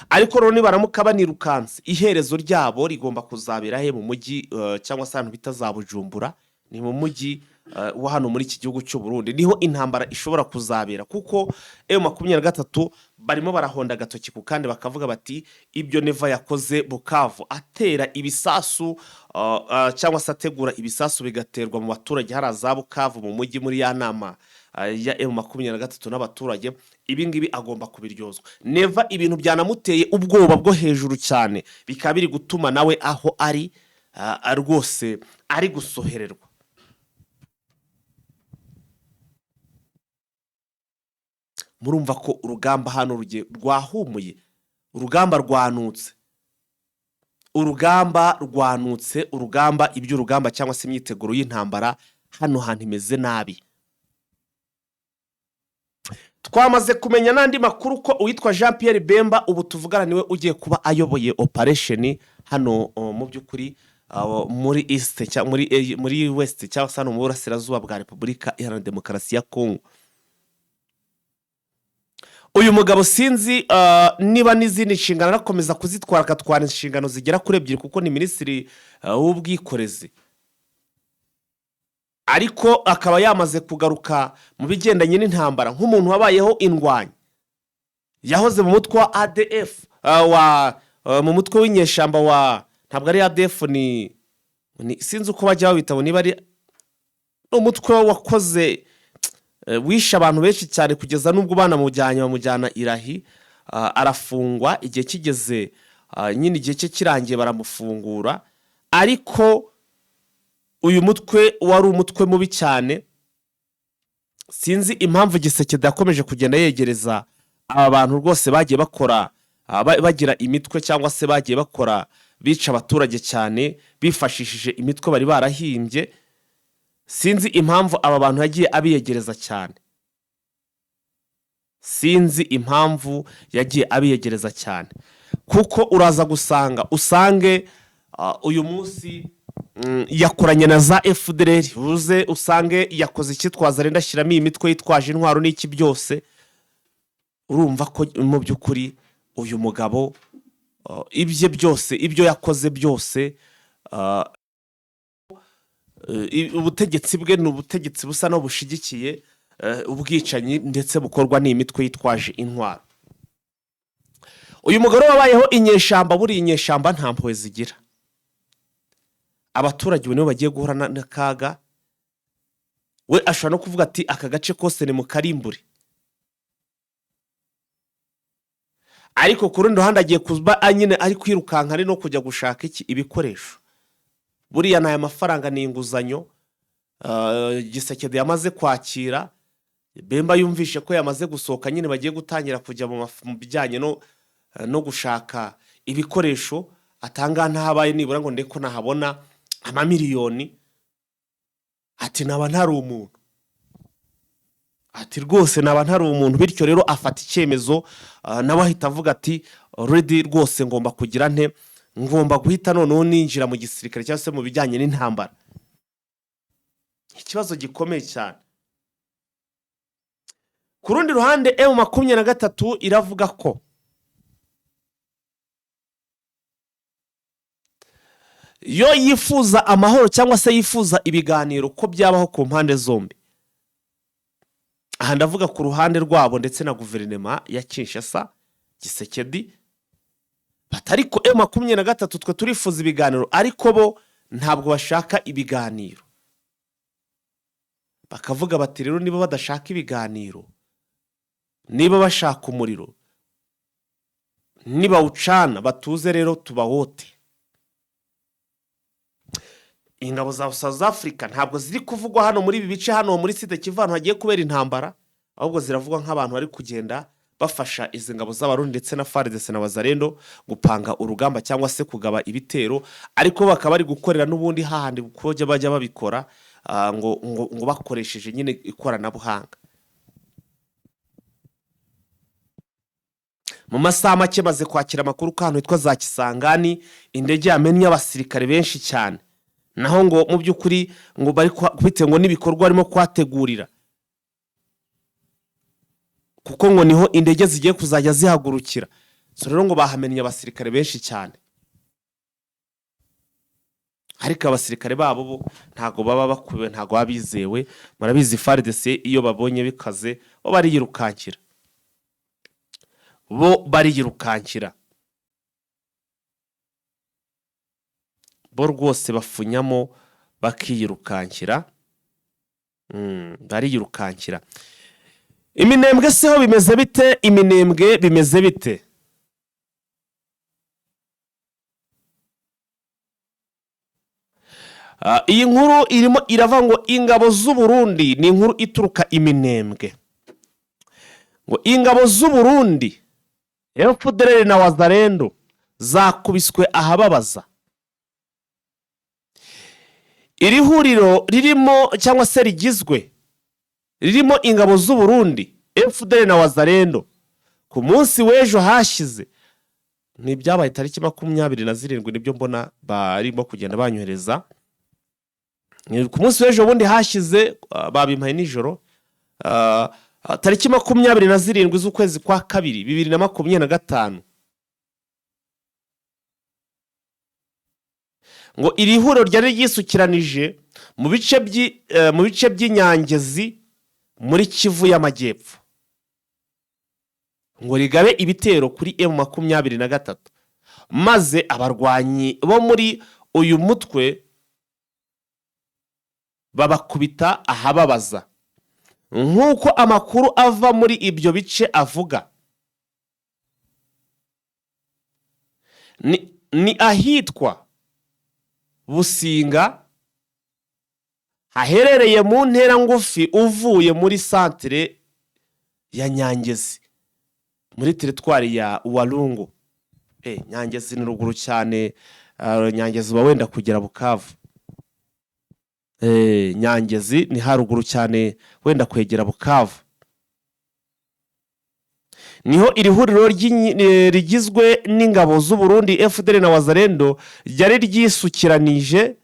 Speaker 1: Ariko rero nibaramuka banirukanse, iherezo ryabo rigomba kuzabera he? Mu mujyi cyangwa se ahantu bita za Bujumbura, ni mu mujyi wa hano muri iki gihugu cy'u Burundi, niho intambara ishobora kuzabera, kuko M23 barimo barahonda agatoki ku kandi, bakavuga bati ibyo Neva yakoze Bukavu, atera ibisasu cyangwa se ategura ibisasu bigaterwa mu baturage hari za Bukavu mu mujyi, muri ya nama ya M23 n'abaturage, ibi ngibi agomba kubiryozwa Neva. Ibintu byanamuteye ubwoba bwo hejuru cyane, bikaba biri gutuma nawe aho ari rwose ari gusohererwa. Murumva ko urugamba hano rugiye rwahumuye, urugamba rwanutse, urugamba rwanutse, urugamba, iby'urugamba cyangwa se imyiteguro y'intambara hano hantu imeze nabi. Twamaze kumenya n'andi makuru ko uwitwa Jean Pierre Bemba ubu tuvugana niwe ugiye kuba ayoboye operation hano mu by'ukuri muri East cyangwa muri West cyangwa se hano mu burasirazuba bwa Repubulika Iharanira Demokarasi ya Kongo. Uyu mugabo sinzi niba n'izindi nshingano arakomeza kuzitwara, akatwara inshingano zigera kuri ebyiri, kuko ni minisitiri w'ubwikorezi, ariko akaba yamaze kugaruka mu bigendanye n'intambara nk'umuntu wabayeho indwanyi, yahoze mu mutwe wa ADF, wa mu mutwe w'inyeshyamba wa, ntabwo ari ADF, ni sinzi uko bajya bawita, ngo niba ari umutwe wakoze wishe abantu benshi cyane, kugeza n'ubwo banamujyanye bamujyana irahi, arafungwa. Igihe kigeze, nyine igihe cye kirangiye baramufungura. Ariko uyu mutwe wari umutwe mubi cyane. Sinzi impamvu Gisekedi yakomeje kugenda yegereza aba bantu rwose bagiye bakora, bagira imitwe cyangwa se bagiye bakora bica abaturage cyane bifashishije imitwe bari barahimbye. Sinzi impamvu aba bantu yagiye abiyegereza cyane, sinzi impamvu yagiye abiyegereza cyane, kuko uraza gusanga usange uyu munsi yakoranye na za FDLR, uze usange yakoze icyitwaza renda ashyiramo iyi mitwe yitwaje intwaro n'iki byose. Urumva ko mu by'ukuri uyu mugabo ibye byose, ibyo yakoze byose, ubutegetsi bwe ni ubutegetsi busa n'ubushigikiye. ubwicanyi ndetse bukorwa n'imitwe yitwaje intwaro. Uyu mugore wabayeho inyeshyamba, buriya inyeshyamba nta mpuhwe zigira. Abaturage ubu nibo bagiye guhura n'akaga. We ashobora no kuvuga ati: "Aka gace kose ni mu karimbure." Ariko ku rundi ruhande agiye kuba nyine ari kwirukanka, ari no kujya gushaka iki? Ibikoresho. Buriya ni aya mafaranga, ni inguzanyo Tshisekedi yamaze kwakira. Bemba yumvishe ko yamaze gusohoka nyine, bagiye gutangira kujya mu bijyanye no gushaka ibikoresho. Atanga ntahabaye nibura ngo ndeko nahabona amamiliyoni. Ati: "Naba ntari umuntu." Ati: "Rwose naba ntari umuntu." Bityo rero afata icyemezo, nawe ahita avuga ati: "Ready rwose, ngomba kugira nte? Ngomba guhita noneho ninjira mu gisirikare cyangwa se mu bijyanye n'intambara." Ikibazo gikomeye cyane. Ku rundi ruhande, M23 iravuga ko yo yifuza amahoro cyangwa se yifuza ibiganiro ko byabaho ku mpande zombi. Aha ndavuga ku ruhande rwabo ndetse na guverinoma ya Kinshasa, Tshisekedi. Bati: "Ariko M23 twe turifuza ibiganiro, ariko bo ntabwo bashaka ibiganiro." Bakavuga bati: "Rero niba badashaka ibiganiro, niba bashaka umuriro, nibawucana batuze rero tubawote." Ingabo za South Africa ntabwo ziri kuvugwa hano muri ibi bice, hano muri Sud Kivu, ahantu hagiye kubera intambara, ahubwo ziravugwa nk'abantu bari kugenda bafasha izi ngabo z'Abarundi ndetse na FARDC na Wazalendo gupanga urugamba cyangwa se kugaba ibitero, ariko bakaba bari gukorera n'ubundi hahandi kuko bajya babikora, ngo bakoresheje nyine ikoranabuhanga. Mu masaha make maze kwakira amakuru ko ahantu hitwa za Kisangani indege yamennye abasirikare benshi cyane, naho ngo mu by'ukuri ngo bari bitewe ngo n'ibikorwa barimo kuhategurira, kuko ngo niho indege zigiye kuzajya zihagurukira. So rero ngo bahamennye abasirikare benshi cyane, ariko abasirikare babo bo ntabwo baba bakubiwe, ntabwo baba bizewe. Murabizi, FARDC iyo babonye bikaze bo bariyirukankira, bo bariyirukankira, bo rwose bafunyamo bakiyirukankira. Bariyirukankira. Iminembwe se ho bimeze bite? Iminembwe bimeze bite? Iyi nkuru irimo irava ngo ingabo z'u Burundi, ni inkuru ituruka Iminembwe, ngo ingabo z'u Burundi, FDLR na Wazalendo zakubiswe ahababaza. Iri huriro ririmo cyangwa se rigizwe ririmo ingabo z'u Burundi, FDLR na Wazalendo, ku munsi w'ejo hashize, ni ibyabaye tariki 27, nibyo mbona barimo kugenda banyohereza. Ni ku munsi w'ejo bundi hashize, babimpaye nijoro, tariki 27 z'ukwezi kwa kabiri 2025, ngo iri huriro ryari ryisukiranije mu bice by'Inyangezi muri Kivu y'Amajyepfo, ngo rigabe ibitero kuri M23, maze abarwanyi bo muri uyu mutwe babakubita ahababaza, nk'uko amakuru ava muri ibyo bice avuga. Ni ahitwa Businga, haherereye mu ntera ngufi uvuye muri santire ya Nyangezi muri teritwari ya Walungu. Nyangezi ni ruguru cyane, Nyangezi uba wenda kugera Bukavu. Nyangezi ni haruguru cyane wenda kwegera Bukavu. Niho iri huriro rigizwe n'ingabo z'u Burundi, FDL na Wazalendo ryari ryisukiranije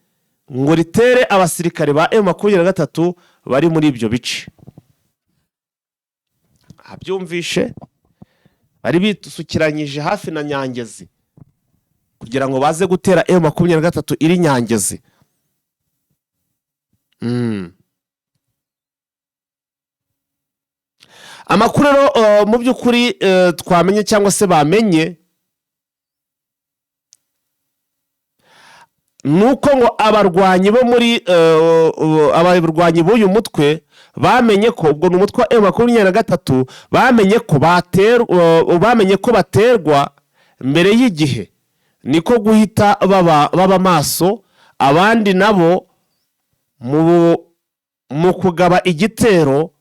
Speaker 1: ngo ritere abasirikare ba M23 bari muri ibyo bice. Abyumvishe, bari bisukiranyije hafi na Nyangezi kugira ngo baze gutera M23 iri Nyangezi. Amakuru rero mu by'ukuri twamenye cyangwa se bamenye ni uko ngo abarwanyi bo muri abarwanyi b'uyu mutwe bamenye ko, ubwo ni umutwe wa M23, bamenye ko baterwa mbere y'igihe, niko guhita baba maso. Abandi nabo mu kugaba igitero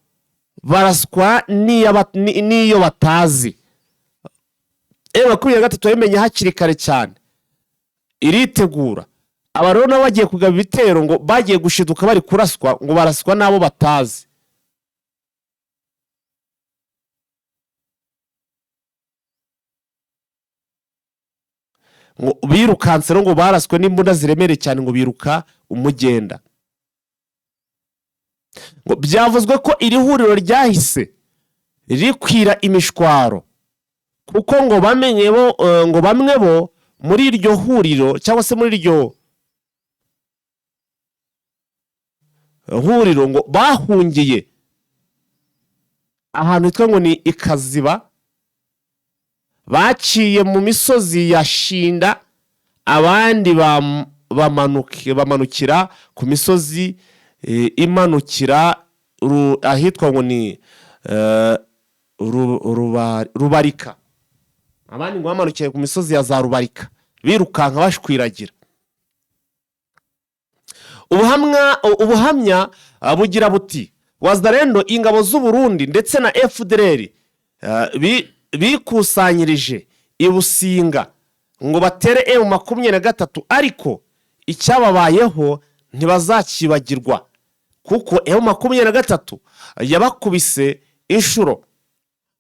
Speaker 1: baraswa n'iyo batazi. M23 yabimenye hakiri kare cyane, iritegura. Aba rero nabo bagiye kugaba ibitero, ngo bagiye gushiduka bari kuraswa, ngo baraswa n'abo batazi. Ngo birukanse rero, ngo baraswe n'imbunda ziremereye cyane, ngo biruka umugenda. Ngo byavuzwe ko iri huriro ryahise rikwira imishwaro, kuko ngo bamenye bo ngo bamwe bo muri iryo huriro cyangwa se muri iryo huriro ngo bahungiye ahantu hitwa ngo ni Ikaziba, baciye mu misozi ya Shinda, abandi bamanukira ku misozi imanukira ahitwa ngo ni Rubarika. Abandi ngo bamanukiye ku misozi ya za Rubarika, birukanka bashwiragira. Ubuhamya bugira buti: Wazalendo, ingabo z'u Burundi ndetse na FDLR bikusanyirije i Businga ngo batere M23, ariko icyababayeho ntibazakibagirwa, kuko M23 yabakubise inshuro.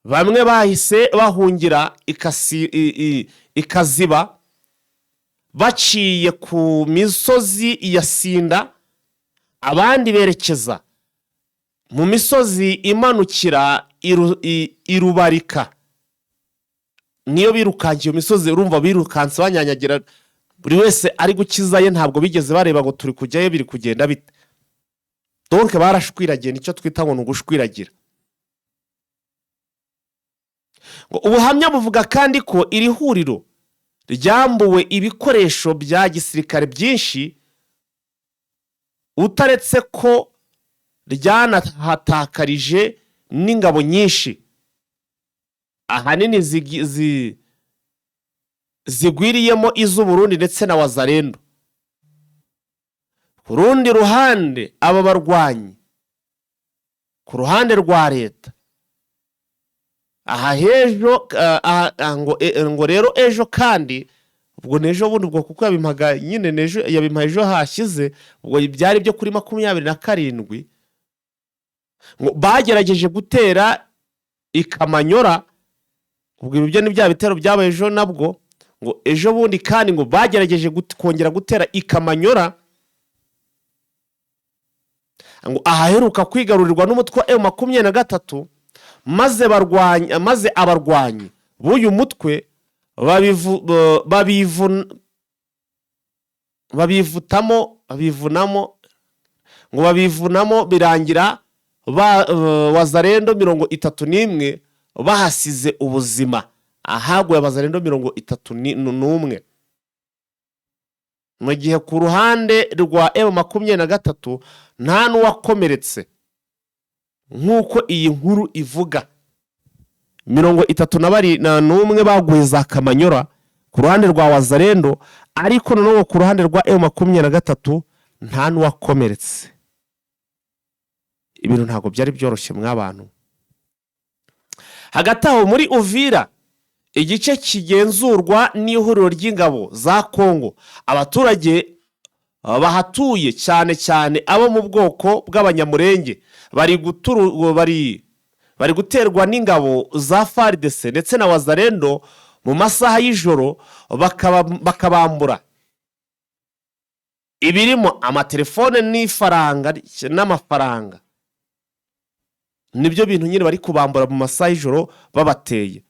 Speaker 1: Bamwe bahise bahungira Ikaziba baciye ku misozi ya Sinda, abandi berekeza mu misozi imanukira Irubarika. Niyo birukankiye iyo misozi, urumva birukanse banyanyagira, buri wese ari gukiza ye, ntabwo bigeze bareba ngo turi kujyayo biri kugenda bite. Donc barashwiragiye, nicyo twita ngo ni ugushwiragira. Ngo ubuhamya buvuga kandi ko iri huriro ryambuwe ibikoresho bya gisirikare byinshi, utaretse ko ryanahatakarije n'ingabo nyinshi, ahanini zigwiriyemo iz'Uburundi ndetse na Wazalendo. Ku rundi ruhande, aba barwanyi ku ruhande rwa leta aha hejo ngo rero ejo kandi, ubwo n'ejo bundi, ubwo kuko yabimpaga nyine n'ejo, yabimpaye ejo hashize, ubwo byari byo kuri 27, ngo bagerageje gutera Ikamanyora. Ubwo ibyo ni bya bitero byabaye ejo nabwo. Ngo ejo bundi kandi ngo bagerageje kongera gutera Ikamanyora, ngo ahaheruka kwigarurirwa n'umutwe wa M23, maze abarwanyi b'uyu mutwe babivutamo, babivunamo, ngo babivunamo, birangira ba Wazalendo 31 bahasize ubuzima. Ahaguye Abazalendo 31, mu gihe ku ruhande rwa M23 nta n'uwakomeretse nk'uko iyi nkuru ivuga. 31 baguye za Kamanyora ku ruhande rwa Wazalendo, ariko noneho ku ruhande rwa M23 nta n'uwakomeretse. Ibintu ntabwo byari byoroshye mw'abantu. Hagati aho muri Uvira, igice kigenzurwa n'ihuriro ry'ingabo za Kongo, abaturage bahatuye cyane cyane abo mu bwoko bw'Abanyamurenge bari guterwa n'ingabo za FARDC ndetse na Wazalendo mu masaha y'ijoro, bakabambura ibirimo amatelefone n'ifaranga n'amafaranga. Nibyo bintu nyine bari kubambura mu masaha y'ijoro babateye.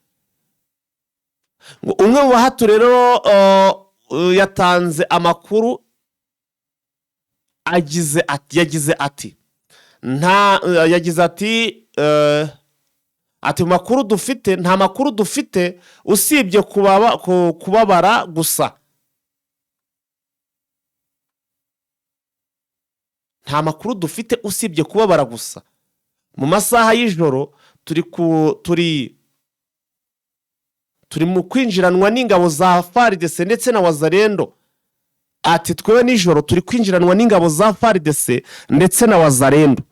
Speaker 1: Ngo umwe mu bahatu rero yatanze amakuru agize ati, yagize ati nta yagize ati Ati mu makuru dufite, nta makuru dufite usibye kubabara gusa. Nta makuru dufite usibye kubabara gusa. Mu masaha y'ijoro turi ku turi turi mu kwinjiranwa n'ingabo za FARDC ndetse na Wazalendo. Ati twewe nijoro turi kwinjiranwa n'ingabo za FARDC ndetse na Wazalendo.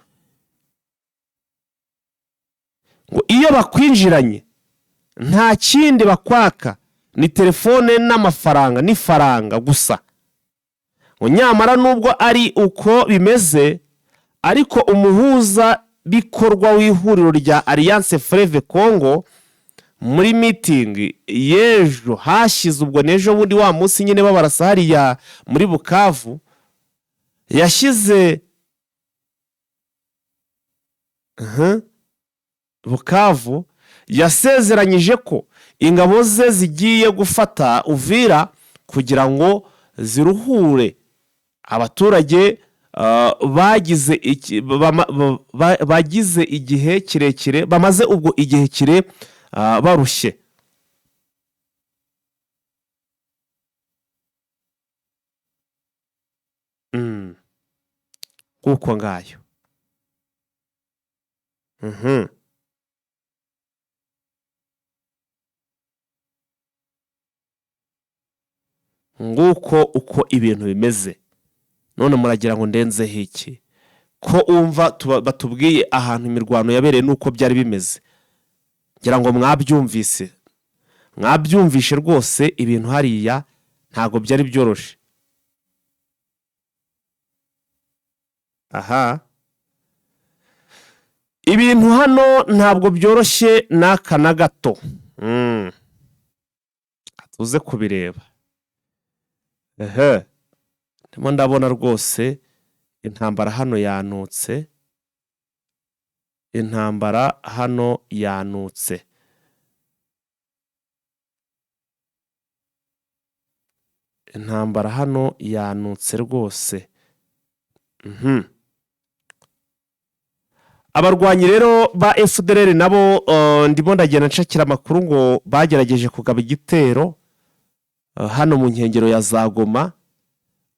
Speaker 1: Ngo iyo bakwinjiranye nta kindi bakwaka, ni telefone n'amafaranga, n'ifaranga gusa. Ngo nyamara nubwo ari uko bimeze, ariko umuhuza bikorwa w'ihuriro rya Alliance Fleuve Congo muri meeting y'ejo hashize, ubwo n'ejo bundi wa munsi nyine babarasa hariya muri Bukavu, yashyize Bukavu yasezeranyije ko ingabo ze zigiye gufata Uvira kugira ngo ziruhure abaturage bagize igihe kirekire, bamaze ubwo igihe kire barushye. Nguko ngayo. Nguko uko ibintu bimeze. None muragira ngo ndenzeho iki? Ko umva batubwiye ahantu imirwano yabereye n'uko byari bimeze. Ngira ngo mwabyumvise. Mwabyumvishe rwose, ibintu hariya ntago byari byoroshe. Aha. Ibintu hano ntabwo byoroshye n'aka na gato. Tuze kubireba. Ehe. Ndimo ndabona rwose intambara hano yanutse. Intambara hano yanutse. Intambara hano yanutse rwose. Abarwanyi rero ba FDLR nabo ndimo ndagenda nshakira amakuru ngo bagerageje kugaba igitero hano mu nkengero ya za Goma,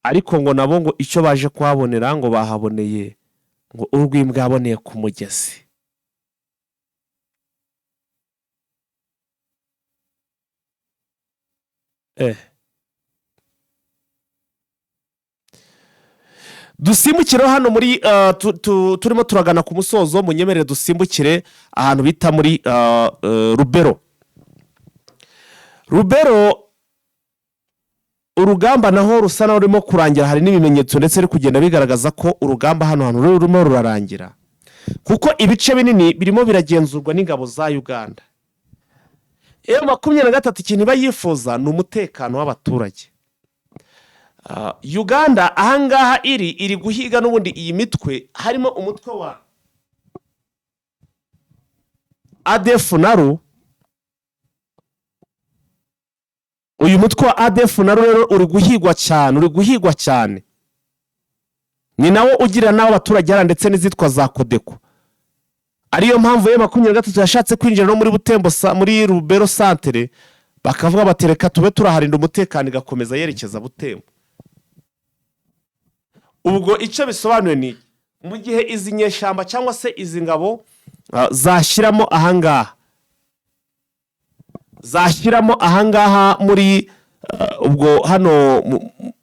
Speaker 1: ariko ngo nabo ngo icyo baje kuhabonera ngo bahaboneye ngo urw'imbwa yaboneye ku mugezi. Dusimbukire hano muri turimo turagana ku musozo, munyemerere dusimbukire ahantu bita muri Rubero. Rubero urugamba naho rusa naho rurimo kurangira, hari n'ibimenyetso ndetse riri kugenda bigaragaza ko urugamba hano hantu rurimo rurarangira, kuko ibice binini birimo biragenzurwa n'ingabo za Uganda. M23 ikintu iba yifuza ni umutekano w'abaturage. Uganda ahangaha iri guhiga n'ubundi iyi mitwe, harimo umutwe wa ADF naru. Uyu mutwe wa ADF naru rero uri guhigwa cyane, uri guhigwa cyane. Ni nawo ugira n'abo abaturage hariya ndetse n'izitwa za Kodeko. Ariyo mpamvu M23 yashatse kwinjira no muri Butembo muri Rubero centre, bakavuga bati reka tube turaharinda umutekano, igakomeza yerekeza Butembo. Ubwo icyo bisobanuye ni mu gihe izi nyeshyamba cyangwa se izi ngabo zashyiramo ahangaha, zashyiramo ahangaha muri ubwo hano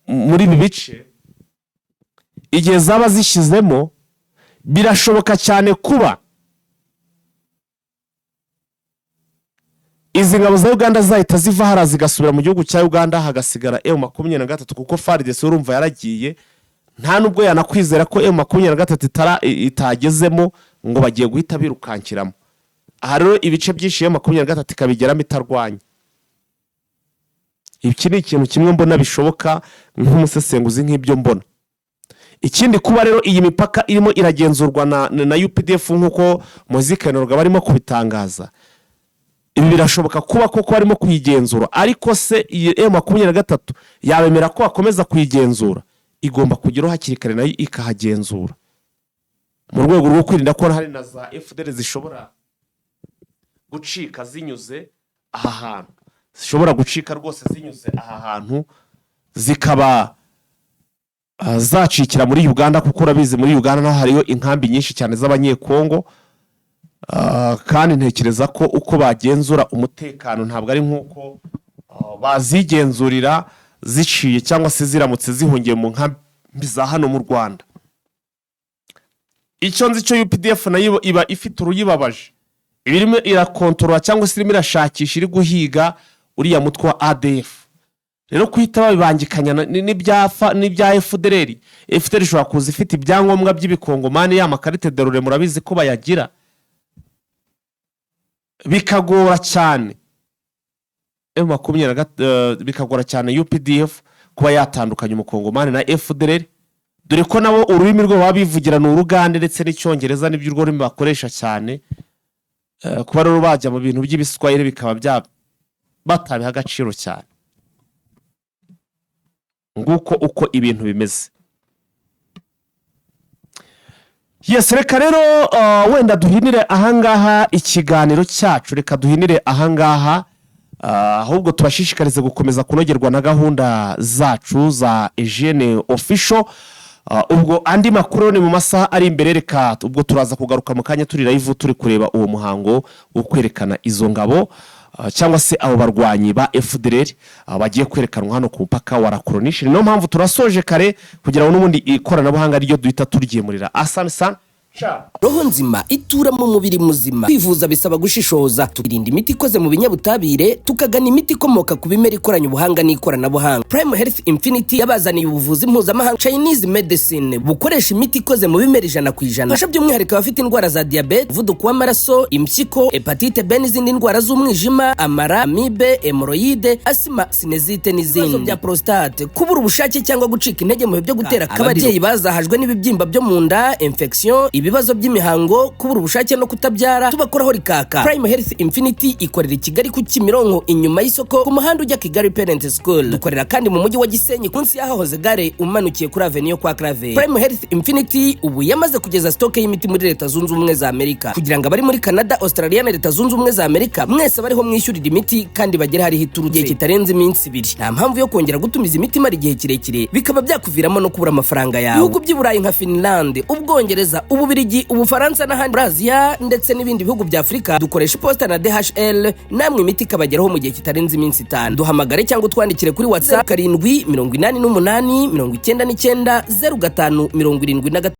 Speaker 1: muri ibi bice, igihe zaba zishyizemo birashoboka cyane kuba izi ngabo za Uganda zahita ziva hariya zigasubira mu gihugu cya Uganda, hagasigara M23, kuko FARDC urumva yaragiye, nta nubwo yanakwizera ko M23 itagezemo ngo bagiye guhita birukankiramo. Aha rero ibice byinshi M23 ikabigeramo itarwanya. Iki ni ikintu kimwe mbona bishoboka nk'umusesenguzi nk'ibyo mbona. Ikindi kuba rero iyi mipaka irimo iragenzurwa na UPDF nk'uko Moise Kainerugaba barimo kubitangaza, ibi birashoboka kuba koko barimo kuyigenzura, ariko se iyi M23 yabemera ko bakomeza kuyigenzura? Igomba kugeraho hakiri kare nayo ikahagenzura, mu rwego rwo kwirinda ko hari na za FDL zishobora Gucika zinyuze aha hantu, zishobora gucika rwose zinyuze aha hantu, zikaba zacikira muri Uganda, kuko urabizi muri Uganda naho hariyo inkambi nyinshi cyane z'Abanyekongo. Kandi ntekereza ko uko bagenzura umutekano ntabwo ari nk'uko bazigenzurira ziciye cyangwa se ziramutse zihungiye mu nkambi za hano mu Rwanda. Icyo nzi cyo, UPDF nayo iba ifite uruyibabaje, iba irimo irakontorora cyangwa se irimo irashakisha, iri guhiga uriya mutwe wa ADF. Rero guhita babibangikanya n'ibya FDLR, FDLR ishobora kuza ifite ibyangombwa by'ibikongomani, ya makarite dorore murabizi ko bayagira, bikagora cyane bikagora cyane UPDF kuba yatandukanya umukongomani na FDLR, dore ko nabo ururimi rwo baba bivugira ni Urugande ndetse n'Icyongereza, nibyo urwo rurimi bakoresha cyane. Kuba rero bajya mu bintu by'ibiswahili bikaba bya batabiha agaciro cyane. Nguko uko ibintu bimeze. Yes, reka rero wenda duhinire ahangaha ikiganiro cyacu, reka duhinire ahangaha, ahubwo tubashishikarize gukomeza kunogerwa na gahunda zacu za Ejene Official. Ubwo andi makuru ni mu masaha ari imbere. Reka ubwo turaza kugaruka mu kanya turi live, turi kureba uwo muhango wo kwerekana izo ngabo, cyangwa se abo barwanyi ba FDLR bagiye kwerekanwa hano ku mupaka wa La Corniche. Niyo mpamvu turasoje kare, kugira ngo n'ubundi ikoranabuhanga ryo duhita turyimurira. Asante sana.
Speaker 3: Roho nzima itura mu mubiri muzima. Kwivuza bisaba gushishoza, tukirinda imiti ikoze mu binyabutabire, tukagana imiti ikomoka ku bimera ikoranye ubuhanga n'ikoranabuhanga. Prime Health Infinity yabazaniye ubuvuzi mpuzamahanga, Chinese medicine, bukoresha imiti ikoze mu bimera 100%. Fasha by'umwihariko abafite indwara za diyabete, umuvuduko w'amaraso, impyiko, hepatite B n'izindi ndwara z'umwijima, amara, amibe, hémorroïdes, asima, sinusite n'izindi, ibibazo bya prostate, kubura ubushake cyangwa gucika intege mu bihe byo gutera akabariro, ababyeyi bazahajwe n'ibibyimba byo mu nda, infection, ibibazo by'imihango, kubura ubushake no kutabyara, tubakoraho rikaka. Prime Health Infinity ikorera i Kigali ku Kimironko, inyuma y'isoko, ku muhanda ujya Kigali Parent School. Dukorera kandi mu mujyi wa Gisenyi, munsi y'ahahoze gare, umanukiye kuri avenue yo kwa Claver. Prime Health Infinity ubu yamaze kugeza stock y'imiti muri Leta Zunze Ubumwe za Amerika, kugira ngo abari muri Canada, Australia na Leta Zunze Ubumwe za Amerika mwese bariho mwishyurira imiti kandi bagere hariho iturutse igihe kitarenze iminsi 2. Nta mpamvu yo kongera gutumiza imiti imara igihe kirekire, bikaba byakuviramo no kubura amafaranga yawe. Ibihugu by'i Burayi nka Finland, Ubwongereza, Ububirigi, Ubufaransa n'ahandi muri Aziya ndetse n'ibindi bihugu bya Afurika, dukoresha iposita na DHL, namwe imiti ikabageraho mu gihe kitarenze iminsi 5. Duhamagare cyangwa utwandikire kuri WhatsApp: 788 99 05 75.